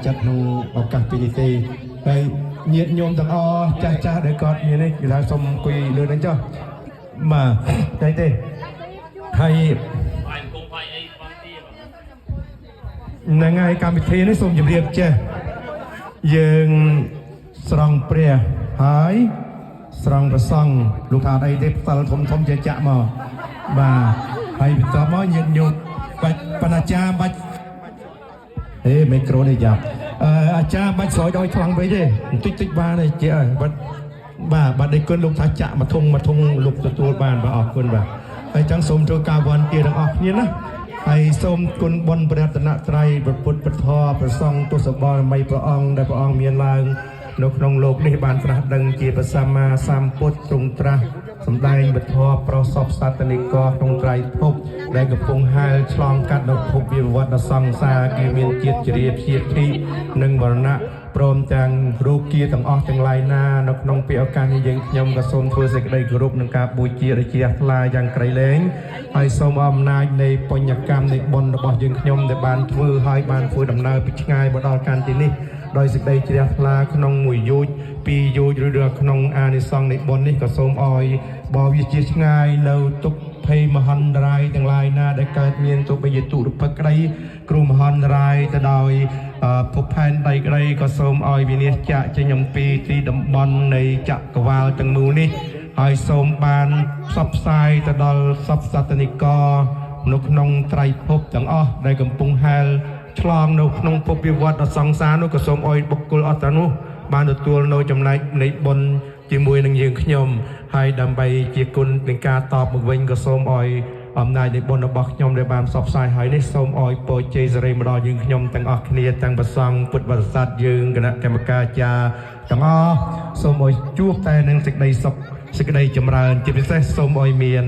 ចិត្តក្នុងឱកាសពេលនេះទេហើយញាតិញោមទាំងអស់ចាស់ចាស់ដែលគាត់មាននេះគេថាសុំអង្គុយលើហ្នឹងចុះបាទតែទេហើយ ផ្អែមគុំផ្អែមអីបងទីបង ហ្នឹងហើយកម្មវិធីនេះសូមជម្រាបចេះយើងស្រង់ព្រះហើយស្រង់ព្រះសង្ឃលោកថាអត់អីទេផ្សិលធំធំចេះចាក់មកបាទហើយបន្ទាប់មកញាតិញោមបាច់បណ្ណាចារ្យបាច់ហេមីក្រូនេះយ៉ាប់អឺអាចារ្យបាច់ស្រោចឲ្យខ្លាំងពេកទេបន្តិចតិចបានទេជាហើយបាត់បាទបាទដេកគុណលោកថាចាក់មួយធុងមួយធុងលោកទទួលបានបាទអរគុណបាទហើយចឹងសូមធ្វើការវ័នទាទាំងអស់គ្នាណា ហើយសូមគុណបុណ្យព្រះរតនត្រ័យព្រះពុទ្ធព្រះធម៌ព្រះសង្ឃទសបារមីព្រះអង្គដែលព្រះអង្គមានឡើងនៅក្នុងលោកនេះបានត្រាស់ដឹងជាព្រះសម្មាសម្ពុទ្ធទ្រង់ត្រាស់សម្ដែងពធប្រសពសត្វនិកក្នុងត្រៃភពដែលកំពុងហែលឆ្លងកាត់នៅភពវិវត្តសង្សារគឺមានជាតិជ្រាបជាធិនិងវណ្ណៈព្រមទាំងរោគាទាំងអស់ទាំងឡាយណានៅក្នុងពេលឱកាសនេះយើងខ្ញុំក៏សូមធ្វើសេចក្តីគោរពនិងការបូជាដ៏ជ្រះថ្លាយ៉ាងក្រៃលែងហើយសូមអំណាចនៃបញ្ញកម្មនៃបុណ្យរបស់យើងខ្ញុំដែលបានធ្វើហើយបានធ្វើដំណើរពីឆ្ងាយមកដល់កាន់ទីនេះដោយសេចក្តីជ្រះថ្លាក្នុងមួយយោជន៍ពីរយោជន៍ឬក៏ក្នុងអានិសង្សនៃបុណ្យនេះក៏សូមឲ្យបវាជាឆ្ងាយនៅទុក្ខភ័យមហន្តរាយទាំងឡាយណាដែលកើតមានទោះបីជាទុរភិក្សក្តីគ្រោះមហន្តរាយទៅដោយភពផែនដីក្តីក៏សូមឲ្យវិនាសចាកចេញអំពីទីតំបន់នៃចក្រវាលទាំងមូលនេះហើយសូមបានផ្សព្វផ្សាយទៅដល់សព្វសត្វនិកនៅក្នុងត្រៃភពទាំងអស់ដែលកំពុងហែលឆ្លងនៅក្នុងភពវិវត្តដ៏សង្សារនោះក៏សូមឲ្យបុគ្គលអស់ទាំងនោះបានទទួលនៅចំណែកនៃបុណ្យជាមួយនឹងយើងខ្ញុំហើយដើម្បីជាគុណនៃការតបមកវិញក៏សូមឲ្យអំណាចនៃបុណ្យរបស់ខ្ញុំដែលបានផ្សព្វផ្សាយហើយនេះសូមឲ្យពរជ័យសិរីមកដល់យើងខ្ញុំទាំងអស់គ្នាទាំងព្រះសង្ឃពុទ្ធបរិស័ទយើងគណៈកម្មការអាចារ្យទាំងអស់សូមឲ្យជួបតែនឹងសេចក្តីសុខសេចក្តីចម្រើនជាពិសេសសូមឲ្យមាន